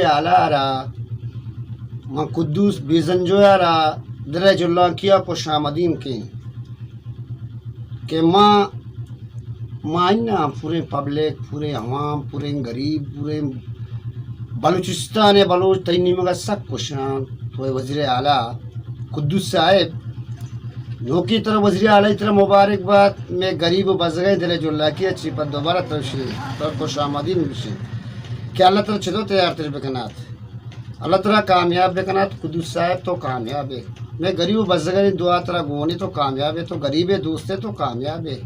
اعلیٰ را، من قدوس بیزنجو ءَ را دل ءِ جہلانکی ءَ خوش آمدین کیں کہ ما، ما اناں پوریں پبلک، پوریں عوام، پوریں غریب، پوریں بلوچستان ءِ بلوچ تئی نیمگ ءَ سک خوش آں۔ تو اے وزیر اعلیٰ قدوس صاحب، نوکی ترا وزیر اعلیٰ ترا مبارک بات۔ مئے غریب و بزگیں دل ءِ جہلانکی ءَ چی پہ دوبارہ ترا شی، ترا خوش آمدین گوشیں کہ اللہ ترا چدو تیار تر بکنات۔ اللہ ترا کامیاب بکنات۔ قدوس صاحب تو کامیاب ئے۔ مئے غریب و بزگانی دعا ترا گون ایں، تو کامیاب ئے، تو غریب ئے، دوست ئے، تو کامیاب ئے۔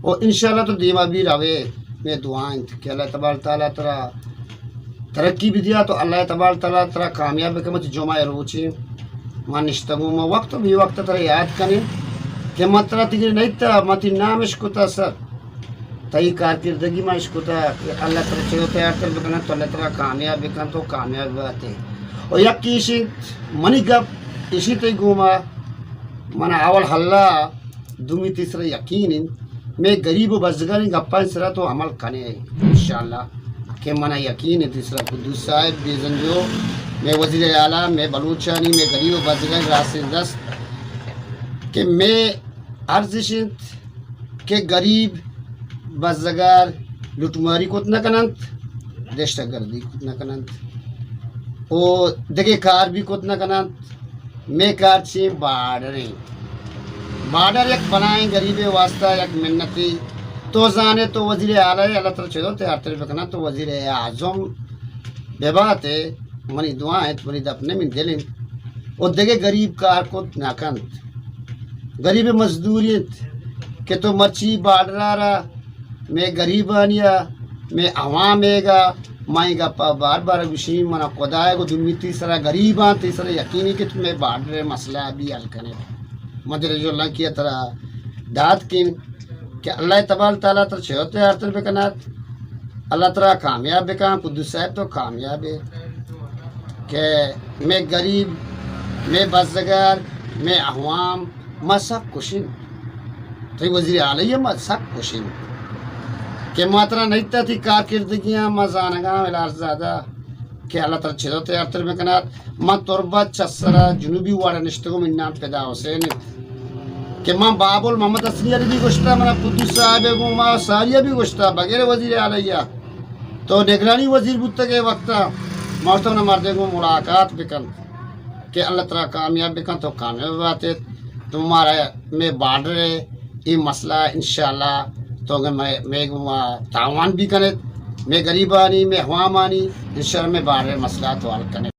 و انشاءاللہ تو دیما بھی روے، مئے دعا انت کہ اللہ تبارک تعالیٰ ترا ترقی بدیا، تو اللہ تبارک تعالیٰ ترا کامیاب بکن۔ وتی جمعہ روچی ما نشتگوں، ما وقت و بے وقت ترا یاد کنیں کہ ما ترا تیگے نیتا، ما تی نام اشکتا سر۔ تئی کارکردگی ما اشکتا کہ اللہ ترا چدو تیار تر بکنات، تو اللہ ترا کامیاب بکن، تو کامیاب باتے۔ و یک ایشی منی گپ ایشی تئی گوما، من اول اللہ، دومی تیسرا یقین انت، مئے غریب و بزگانی گپانی سرا تو عمل کنے انشاءاللہ کہ منا یقین انت۔ تیسرا قدوس صاحب بیزنجو، مئے وزیر اعلیٰ، مئے بلوچانی، مئے غریب و بزگانی راستیں دست کہ مئے عرض اش انت کہ غریب بزگار لٹماری کت نہ کننت، دہشت گردی کت نہ کننت، او دگہ کار بھی کت نہ کننت۔ مئے کار چی؟ بارڈر ایں۔ بارڈر یک بلائیں غریبے واسطہ یک منتی۔ تو زانے تو وزیر اعلیٰ ئے، اللہ ترا چدو تیار تر بکنات، تو وزیر اعظم بباتے۔ منی دعا انت، منی دپ نہ، منی دل انت۔ او دگہ غریب کار کت نہ کنت۔ غریب مزدوری انت کہ تو مرچی بارڈر ءَ را مئے غریبانی ءَ، مئے عوام ئیگ ءَ، ما اے گپ ءَ بار بار گوشیں، منا خدا ءَ گوں دومی تیسرا غریب آں، تیسرا یقین ایں کہ تو مئے بارڈر ءِ مسئلہ ءَ بھی حل کنے۔ ما دل ءِ جہلانکی ءَ ترا داد کن کہ اللہ تبارک تعالیٰ ترا چدو تیار تر بکنات، اللہ ترا کامیاب بکن، قدوس صاحب تو کامیاب ئے کہ مئے غریب، مئے بزگار، مئے عوام، ما سک خوش ایں۔ تئی وزیر اعلیٰ ئے، ما سک خوش ایں کہ ما ترا نیتا، تئی کارکردگیاں ما زانگاں، الہار زادہ، کہ اللہ ترا چدو تیار تر بکنات۔ من تربت چہ سرا جنوبی وارڈ ءَ نشتگوں، منی نام فدا حسین انت کہ من بابل محمد حسنی ءَ بھی گوشتا، منا قدوس صاحب ءَ گوں ما ساری ءَ بھی گوشتا، بغیر وزیر اعلیٰ ئے تو نگرانی وزیر بوتگ ئے وقتا، ما گوشتا منا مردے گوں ملاقات بکن کہ اللہ ترا کامیاب بکن، تو کامیاب بات ئے، تو مارا مئے بارڈر ءِ اے مسئلہ انشاءاللہ تو اگاں مئے، مئے گوں تعاون بھی کنت، مئے غریبانی، مئے عوامانی انشاءاللہ مئے بارڈر ءِ مسئلہ تو حل کنت۔